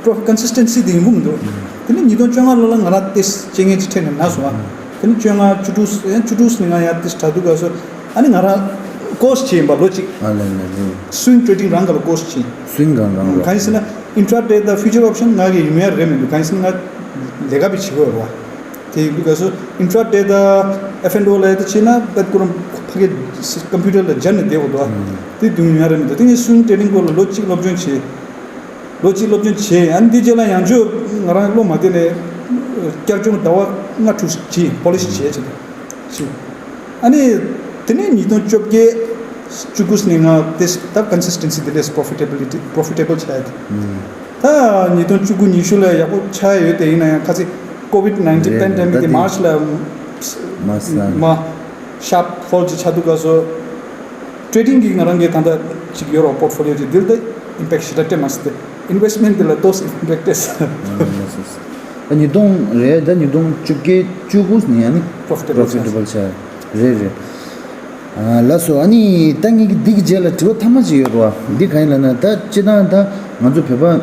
པོ་ཀོན་སི་སི་ཊེན་སི་དེ་ཡོང་གི་མི་འདུག་དེ་ནས་ཉིས་སྟོང་བཅོ་ལྔ་ལོ་ལ་ང་རང་དེ་རྐྱེན་ངན་ཅིག་འཕྲད་ནས་ན་སོང་ཨ། དེ་ནས་བཅོ་ལྔ་བཅུ་དྲུག་ཡང་བཅུ་དྲུག་ནས་ང་ཡར་དེ་དྲག་འདུག་ག་སོ། ཨ་ནི་ང་རང་ཀོར་སི་བྱས་ཡིན་པ་ལོ་གཅིག་ཨ་ལེ་ལེ་ལེ། སུའིང་ཊེ་རེ་ཌིང་རང་ག་ལ་ཀོར་སི་བྱས། སུའིང་གང་རང་རོ། གང་ཡིན་ཟེར་ན་ཨིན་ཊྲ་ཌེ་དང་ཕིའུ་ཅར་ཨོབ་ཤན་ང་གི་ཡོང་ཡ་རེད་མི་འདུག་གང་ཡིན་ཟེར་ན་ང་ལས་ཀ་བྱེད་ཀྱི་ཡོད་རེད་བ། དེ་ཡིན་དུས་ག་སོ་ཨིན་ཊྲ་ཌེ་དང་ཨེཕ་ཨེན་ཨོ་ལ་ཡ་ད་བྱས་ན་བེད་ཁོ་རང་ཕ་གི་ཀམ་པུ་ཊར་ལ་སྦྱར་ནས་བསྡད་དགོས་འདུག་ཨ། དེ་དུས་ཡོང་ཡ་རེད་མི་འདུག་དེ་ངས་སུའིང་ཊེ་རེ་ཌིང་སྐོར་ལ་ལོ་གཅིག་སློབ་སྦྱོང་བྱས། ལོ་གཅིག་སློབ་སྦྱོང་བྱས། ཨ་ནི་འདི་རྗེས་ལ་ཡང་བསྐྱར་ང་རང་བློ་མ་བདེ་ནས་བསྐྱར་སྦྱོང་ཟླ་བ་ལྔ་དྲུག་བྱས། པོ་ལི་ཤི་བྱས་བྱས་བྱས། ཨ་ནི་དེ་ནས་ཉིས་སྟོང་བཅོ་བརྒྱད་བཅུ་དགུ་ནས་ང་དེ་ད་ཀོན་སི་སི་ཊེན་སི་དེ་འདྲས་པོ་རོ་ཕི་ཊེ་བི་ལི་ཊི་པོ་རོ་ཕི་ཊེ་བལ་བྱས་ཏེ། ད་ཉིས་སྟོང་བཅུ་དགུ་ཉི་ཤུ་ལ་ཡག་པོ་ཆགས་ཡོད་དེ། ཡིན་ན་ཡང་ཁ་སང་ཀོ་ཝིཌ་ནའིན་ཊིན་རེད་པེན་ཌེ་མིག་རེད། དེ་ད་མར་ཆི་ལ་མ་ས་མ་ཤར་པི་ཧྥོལ་ཅིག་ཆགས་འདུག་ག་སོ། ཊེ་རེ་ཌིང་གི་ང་རང་གི་ད་ལྟ་ཅིག་ཡོད་རོ་པོར་ཊི་ཕོ་ལི་ཡོ་ཅིག་འདིར་ད་ཨིམ་པེག་ཊི་ཞེ་དྲག་སྤྲད་མ་སོང་སྟེ། ཨིན་ཝེ་སི་ཊི་མེན་ཊི་འདི་ལ་ཏོག་ཙམ་ཨིམ་པེག་ཊི་སྤྲད་སོང་། ད་ཉིས་སྟོང་རེད། ད་ཉིས་སྟོང་བཅོ་བརྒྱད་བཅུ་དགུ་ནས་ཨ་ནི་པོ་རོ་ཕི་ཊི་བལ་ཆགས། རེད་རེད། ཨ། ལགས་སོ། ཨ་ནི་ད་ངེད་ཀྱི་འདི་གི་རྗེས་ལ་དྲི་བ་ཐ་མ་ཅིག་ཡོད་རེད་བ། འདི་གང་ཡིན་ལབ་ན། ད་སྤྱིར་བཏང་ད་ང་ཚོ་བོད་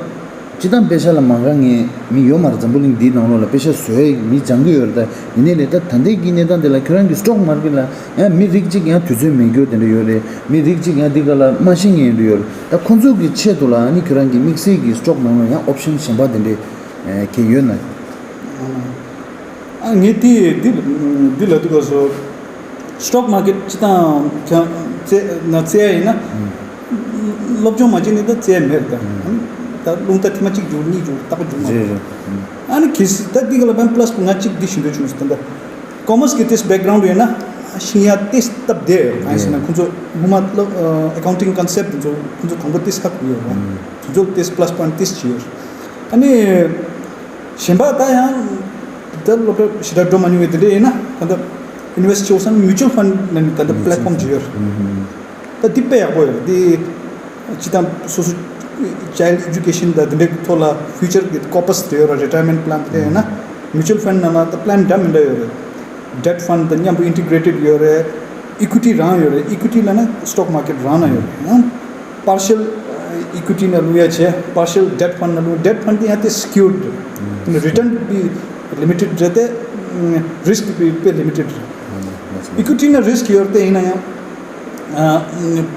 པ་སྤྱིར་བཏང་པེ་ཤ་ལ་མ་དགའ་མཁན་མི་ཡོད་མ་རེད། འཛམ་བུ་གླིང་འདིའི་ནང་ལོགས་ལ་པེ་ཤ་བཟོ་ཡས་མི་སྦྱང་གི་ཡོད་རེད། ད་ཡིན་ནའི་ལས་ད་ད་ལྟའི་གི་གནས་སྟངས་འདི་ལ་ཁྱོད་རང་གི་སི་ཊོག་མར་ཀེཊ་ལ་ཡང་མི་རིགས་གཅིག་ཡང་དུས་ཚོད་མེད་རྒྱུ་དེ་འདྲ་ཡོད་རེད། མི་རིགས་གཅིག་ཡང་འདི་ག་ལ་མ་ཤེས་མཁན་དེ་འདྲ་ཡོད་རེད། ད་ཁོང་ཚོ་གི་ཆེད་དུ་ལ་ཨ་ནི་ཁྱོད་རང་གི་དམིགས་བསལ་གྱི་སི་ཊོག་ནང་ལ་ཡང་ཨོབ་ཤན་གཞན་པ་དེ་འདྲ་གལ་ཡོད་ན། ཨ། ངས་དེ་འདི་འདི་ལབ་དུས་སྐབས་སུ། སི་ཊོག་མར་ཀེཊ་སྤྱིར་བཏང་ཁྱོད་རྩེ་ན་རྩེ་ཡ་ཡིན་ན། སློབ་སྦྱོང་མ་བྱས་ནས་ད་རྩེ་ཡ་མེད་རེད་ད། ད་རླུང་རྟ་ཐེངས་མ་གཅིག་རྒྱུག་གཉིས་རྒྱུག་རྟག་པར་རྒྱུག་མ་རེད། རེད་རེད། ཨ་ནི་གལ་སྲིད་ད་འདི་ག་ལ་བན་པ་ལ་སི་ང་གཅིག་འདི་ཞུ་འདོད་བྱུང་སོང་ད། ཀོ་མར་སི་གི་དེ་སི་བེག་གྷ་རའུན་ཌ་ཡོད་ན། ཤེས་ཡ་དེ་སྟབས་བདེ་ཡོད། གང་ཡིན་ཟེར་ན། ཁོང་ཚོ་སྔོན་མ་སློབ་ཨ་ཀའུན་ཊིང་ཀོན་སེབ་དེ་ཚོ་ཁོང་ཚོ་དང་པོ་དེ་ཧ་གོ་ཡོད་རེད། དེ་ཚོ་དེ་པ་ལ་སི་པོ་ཡིན་ཊི་དེ་བྱས་ཡོད། ཨ་ནི། གཞན་པ་ད་ཡང་ད་སློབ་གྲྭ་ཞེ་དྲག་འགྲོ་མ་མྱོང་བའི་དེ་འདྲ་ཡིན་ན། ད་ལྟ་ཨིན་ཝེ་སི་ཊི་བྱེད་དགོས་བསམ་ན་མིའུ་ཅུལ་ཕན་ཌི་ནས་ད་ལྟ་པི་ལེ་ཊི་ཕོམ་ཅིག་ཡོད་རེད། ད་འདི་དཔེ་ཡག་པོ་ཡོད་རེད། འདི་སྤྱིར་བཏང་སོ་སོ་ཅའི་ལྡི་ཨེ་ཇུ་ཀེ་ཤན་དང་དེ་འདྲའི་ཐོག་ལ་ཕིའུ་ཅར་གི་ཀོར་པ་སི་དེ་ཡོད་རེད། རི་ཊ་ཡར་མེན་ཊི་པི་ལན་དེ་ཡིན་ན། མིའུ་ཅུལ་ཕན་ཌི་ནང་ལ་ད་པི་ལན་འདྲ་མི་འདྲ་ཡོད་རེད། ཌེབ་ཕན་ཌི་དང་མཉམ་པོ་ཨིན་ཊི་གྷི་རེ་ཊེཌ་ཡོད་རེད། ཨི་ཀུའི་ཊི་རང་ཡོད་རེད། ཨི་ཀུའི་ཊི་ལབ་ན་སི་ཊོག་མར་ཀེཊ་རང་ན་ཡོད་རེད། ཡང་པར་ཤལ་ཨི་ཀུའི་ཊི་ནང་བླུག་ཡ་བྱས། པར་ཤལ་ཌེབ་ཕན་ཌི་ནང་བླུག་ཌེབ་ཕན་ཌི་དེ་ཡང་དེ་སི་ཀིའུར་ཌི་རེད། རི་ཊརན་དཔེ་ལི་མི་ཊེཌ་རེད་དེ། རི་སི་ཀི་དཔེ་དཔེ་ལི་མི་ཊེཌ་རེད། ཨི་ཀུའི་ཊི་ནང་རི་སི་ཀི་ཡོད་རེད་དེ། ཡིན་ན་ཡང་ཨ་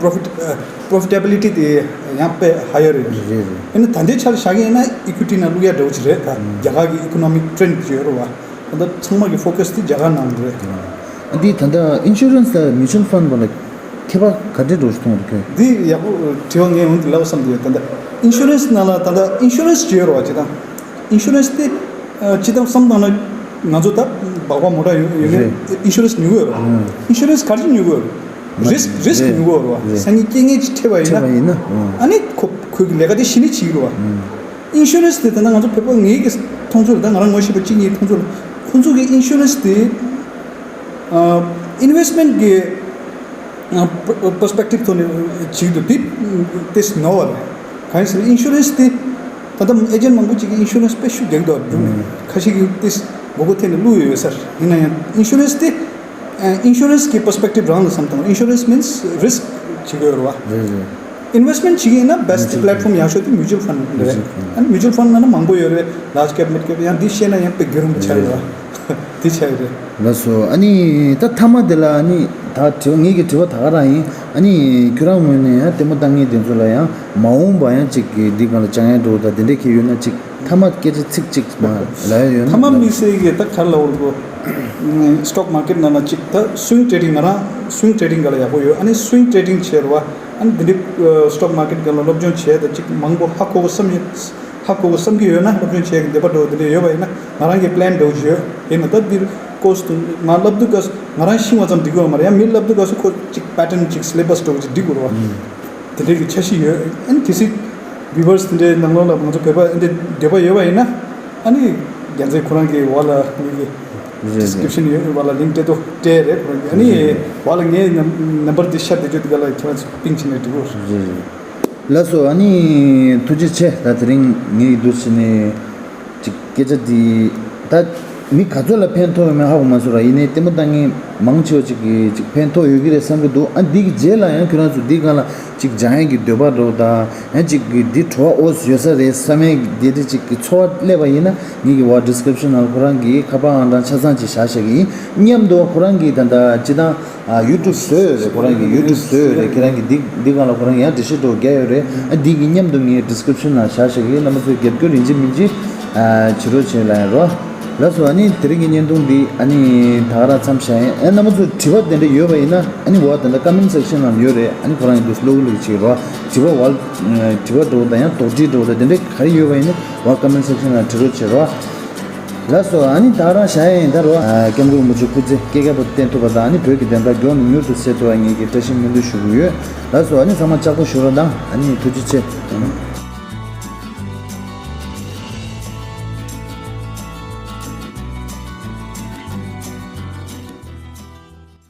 པོ་རོ་ཕི་ཊི་ཨ་པོ་རོ་ཕི་ཊེ་བི་ལི་ཊི་དེ་ཡང་དཔེ་ཧ་ཡར་ཡོད་རེད། རེད་རེད། ཡིན་ན་ད་ལྟའི་ཆར་བཞག་གི་ཡིན་ན་ཨི་ཀུའི་ཊི་ནང་བླུག་ཡ་འདྲ་བོ་ཅིག་རེད། ད་རྒྱ་གར་གི་ཨི་ཀོ་ནོ་མིག་ཊེ་རེནཌ་ཅིག་ཡོད་རེད་བ། ད་ལྟ་ཚང་མ་གི་ཕོ་ཀ་སི་དེ་རྒྱ་གར་ནང་རེད། ཨ། འདི་ད་ལྟ་ཨིན་ཤུ་རན་སི་དང་མིའུ་ཅུལ་ཕན་ཌི་བར་ལ་ཁྱད་པར་ག་འདྲས་འདྲ་བོ་ཞིག་མཐོང་གི་འདུག་གས། འདི་ཡག་པོ་དྲི་བ་ངས་འོང་དུ་ལབ་བསམ་གྱི་ཡོད། ད་ལྟ་ཨིན་ཤུ་རན་སི་ནང་ལ་ད་ལྟ་ཨིན་ཤུ་རན་སི་ཅིག་ཡོད་རེད་བ། ཅིག་དང་ཨིན་ཤུ་རན་སི་དེ་ཨ་ཅིག་དང་བསམ་བཏང་ན་ང་ཚོ་ད་སྦག་སྦག་མོ་ཊ་ཡོད་ཡོད་ནས། རེད། ཨིན་ཤུ་རན་སི་ཉོ་གི་ཡོད་རེད་བ། ཨིན་ཤུ་རན་སི་ག་རེ་ཉོ་གི་ཡོད་རེད། རི་སི་ཀི་རི་སི་ཀི་རེད། ཉོ་གི་ཡོད་རེད་བ། རེད། སང་ཉིན་རྐྱེན་ངན་ཅིག་འཕྲད་པ་ཡིན་ན། འཕྲད་པ་ཡིན་ན། ཨ་ནི་ཁོ་ཁོའི་ལས་ཀ་དེ་གཞི་ནས་བྱེད་ཀྱི་རེད་བ། ཨིན་ཤུ་རན་སི་དེ་ད་ལྟ་ང་ཚོ་བོད་པ་ངེད་ཀྱི་མཐོང་ཚུལ་ལ། ད་ང་རང་ངོ་ཤེས་པ་གཅིག་གཉིས་མཐོང་ཚུལ་ལ། ཁོང་ཚོ་གི་ཨིན་ཤུ་རན་སི་དེ་ཨིན་ཝེ་སི་ཊི་མེན་ཊི་གི་པར་སི་པེག་ཊིབ་ཐོག་ནས་བྱེད་ཀྱི་འདུག་དེ་དེ་ནོར་བ་རེད། གང་ཡིན་ཟེར་ན་ཨིན་ཤུ་རན་སི་དེ་ད་ལྟ་ཨེ་ཇེན་ཊི་མང་པོ་ཅིག་གིས་ཨིན་ཤུ་རན་སི་དཔེ་ཤུགས་རྒྱག་གི་འདུག་སྒྲུང་ནས་ཁ་ཤས་ཀྱིས་དེ་མགོ་སྐོར་ཐེབས་ནས་བླུགས་ཡོད་ས་རེད། ཡིན་ན་ཡང་ཨིན་ཤུ་རན་སི་དེ། ཨིན་ཤུ་རན་སི་གི་པར་སི་པེག་ཊིབ་རང་ལ་བསམ་བཏང་། ཨིན་ཤུ་རན་སི་མིན་སི་རི་སི་ཀི་བྱེད་ཀྱི་ཡོད་རེད་བ། རེད་རེད། ཨིན་ཝེ་སི་ཊི་མེན་ཊི་བྱེད་ཀྱི་ཡིན་ན་བེ་སི་ཊི་པི་ལེ་ཊི་ཕོམ་ཡག་ཤོས་དེ་མིའུ་ཅུལ་ཕན་ཌི་རེད། མིའུ་ཅུལ་ཕན་ཌི། ཨ་ནི་མིའུ་ཅུལ་ཕན་ཌི་ནང་ན་མང་པོ་ཡོད་རེད། ལར་ཇི་ཀེབ་མིཌ་ཀེབ་ཡང་འདི་བཤད་ན་ཡང་དཔེ་བརྒྱུད་རིམ་ཆགས་ཡོད་རེད་བ། འདི་ཆགས་ཡོད་རེད། ལགས་སོ། ཨ་ནི་ད་མཐའ་མ་དེ་ལ་ཨ་ནི་ད་དྲི་བ། ངེད་ཀྱི་དྲི་བ་ད་ག་རང་ཡིན། ཨ་ནི་ཁྱོད་རང་ངོས་ནས་ཡང་ལྟད་མོ་ལྟ་མཁན་དེ་ཚོ་ལ་ཡང་མ་འོངས་པ་ཡང་ཅིག་གི་འདི་སྒང་ལ་སྦྱང་ཡ་འགྲོ་ད་དེ་འདྲས་ཁྱེད་ཡོད་ན་ཅིག་མཐའ་མ་སྐད་ཆ་ཚིག་གཅིག་མ་ལབ་ཡ་ཡོད་ན། མཐའ་མ་དམིགས་བསལ་གྱི་ད་ག་རེ་ལབ་དགོས། སི་ཊོག་མར་ཀེཊ་ནང་ལ་གཅིག་ད་སུའིང་ཊེ་ཌིང་། ང་རང་སུའིང་ཊེ་ཌིང་སྒང་ལ་ཡག་པོ་ཡོད། ཨ་ནི་སུའིང་ཊེ་ཌིང་བྱས་རེད་བ། ཨ་ནི་འདི་འདྲའི་སི་ཊོག་མར་ཀེཊ་སྒང་ལ་སློབ་སྦྱོང་བྱས་ད་གཅིག་མང་པོ་ཧ་གོ་གི་བསམ་ཡོད། ཧ་གོ་གི་བསམ་གྱི་ཡོད་ན། སློབ་སྦྱོང་བྱས་ཀྱི་འདོད་པ་འདྲ་བོ་འདི་འདྲ་ཡོད་པ་ཡིན་ན། ང་རང་གི་པི་ལན་འདྲ་བོ་ཞིག་ཡོད། ཡིན་ན་ད་འདིར་ཀོར་སི་དུ་མ་བསླབ་དུས་སྐབས་ང་རང་ཤེས་པ་ཙམ་འགྲིག་གི་ཡོད་མ་རེད། ཡང་མི་བསླབ་དུས་སྐབས་སུ་ཁོ་གཅིག་པེ་ཊན་གཅིག་སི་ལེ་བྷ་སི་འདྲ་བོ་གཅིག་འགྲིག་དགོས་རེད་བ། དེ་འདྲའི་གི་འཆར་གཞི་ཡོད། ཨ་ནི་གལ་སྲིད་བིའུ་ཝར་སི་དེ་འདྲའི་ནང་ལོགས་ལ་ང་ཚོ་བོད་པ་འདི་འདོད་པ་ཡོད་པ་ཡིན་ན། ཨ་ནི་རྒྱལ་མཚན་ཁོ་རང་གི་འོག་ལ་ངེད་ཀྱི་རེད་རེད། ཌི་སི་ཀི་རིབ་ཤན་ཡོད་པ་ལ་ལིང་ཀི་སྤྲད་དོ་སྤྲད་རེད། ཁོ་རང་གི་ཨ་ནི་རེད་རེད། འོག་ལ་ངའི་ནམ་ནམ་བར་དེ་ཤར་བསྡད་རྒྱུ་དེ་ག་ལ་ཁྱེད་རང་ཚོ་པིང་བྱས་ནས་འགྲིག་གོ། རེད་རེད། ལགས་སོ། ཨ་ནི་ཐུགས་རྗེ་ཆེ། ད་དེ་རིང་ངེད་ཀྱི་འདུག་བྱས་ནས་ཅིག་སྐད་ཆ་འདི་ད་མི་ག་ཚོད་ལ་ཕན་ཐོགས་ཡོད་མེད་ཧ་གོ་མ་སོང་ར། ཡིན་ནའི་ལྟད་མོ་ལྟ་མཁན་མང་ཆེ་བ་ཅིག་གིས་ཅིག་ཕན་ཐོགས་ཡོད་ཀྱི་རེད་བསམ་གྱི་འདུག་ཨ་འདི་གི་རྗེས་ལ་ཡང་ཁྱོད་རང་ཚོ་འདི་སྒང་ལ་ཅིག་སྦྱང་ཡས་ཀྱི་འདོད་པ་འདྲ་བོ་དང་། ཡང་ཅིག་གི་འདི་བྲོ་བ་ཨོ་ཙམ་ཡོད་ས་རེད་བསམ་ཡས་ཀྱི་འདི་འདྲ་ཅིག་གི་ཚོར་བ་སླེབས་པ་ཡིན་ན། ངེད་ཀྱི་འོག་ཌི་སི་ཀི་རིབ་ཤན་ནང་ཁོ་རང་གི་ཁ་པར་ཨང་གྲངས་ཆ་ཚང་ཅིག་བཞག་བཞག་གི་ཡིན། མཉམ་དུ་ཁོ་རང་གི་ད་ལྟ་སྤྱིར་བཏང་ཨ་ཡུ་ཊུབ་བཟོས་ཡོད་རེད། ཁོ་རང་གིས་ཡུ་ཊུབ་བཟོས་ཡོད་རེད། ཁྱེད་རང་གིས་འདི་འདི་སྒང་ལ་ཁོ་རང་ཡང་འགྲེལ་བཤད་འདྲ་བོ་རྒྱག་ཡོད་རེད། ཨ་འདི་གི་མཉམ་དུ་ངས་ཌི་སི་ཀི་རིབ་ཤན་ནང་བཞག་བཞག་གི་ཡིན། རྣམ་པ་ཚོས་རྒྱབ་སྐྱོར་ཡིན་གཅིག་མིན་གཅིག་ཨ་བྱེད་རོགས་བྱེད་ལབ་ཡ་རོ། ལགས་སོ། ཨ་ནི་དེ་རིང་གི་བརྙན་ཐུང་འདི་ཨ་ནི་ད་ག་རང་མཚམས་བཞག་ཡིན། ཨ་རྣམ་པ་ཚོ་དྲི་བ་དེ་འདྲ་ཡོད་པ་ཡིན་ན་ཨ་ནི་འོག་ད་ལྟ་ཀོ་མེན་ཊི་སེག་ཤན་ནང་ཡོད་རེད། ཨ་ནི་ཁོ་རང་ཡིན་དུས་ལོག་ལོག་བྱེད་རོགས། དྲི་བ་འོག་དྲི་བ་འདྲ་བོ་དང་ཡང་དོགས་འདྲི་འདྲ་བོ་དང་དེ་འདྲ་ག་རེ་ཡོད་པ་ཡིན་ན་འོག་ཀོ་མེན་ཊི་སེག་ཤན་ནང་འབྲི་རོགས་བྱེད་རོགས། ལགས་སོ། ཨ་ནི་ད་རང་བཞག་ཡིན་ད་རོ། ཨ་སྐྱབས་མགོན་རིན་པོ་ཆེ་སྐུ་ཚེ་བསྐལ་བརྒྱར་བརྟན་ཐུབ་པ་དང་། ཨ་ནི་བོད་ཀྱི་བདེན་མཐའ་མགྱོགས་ནས་མྱུར་དུ་གསལ་ཐུབ་པ་ངེད་ཀྱིས་བཀྲ་ཤིས་སྨོན་འདུན་ཞུ་གི་ཡོད། ལགས་སོ། ཨ་ནི་ཚང་མ་ལྕགས་པོ་ཞུ་རོགས་དང་། ཨ་ནི་ཐུགས་རྗེ་ཆེ།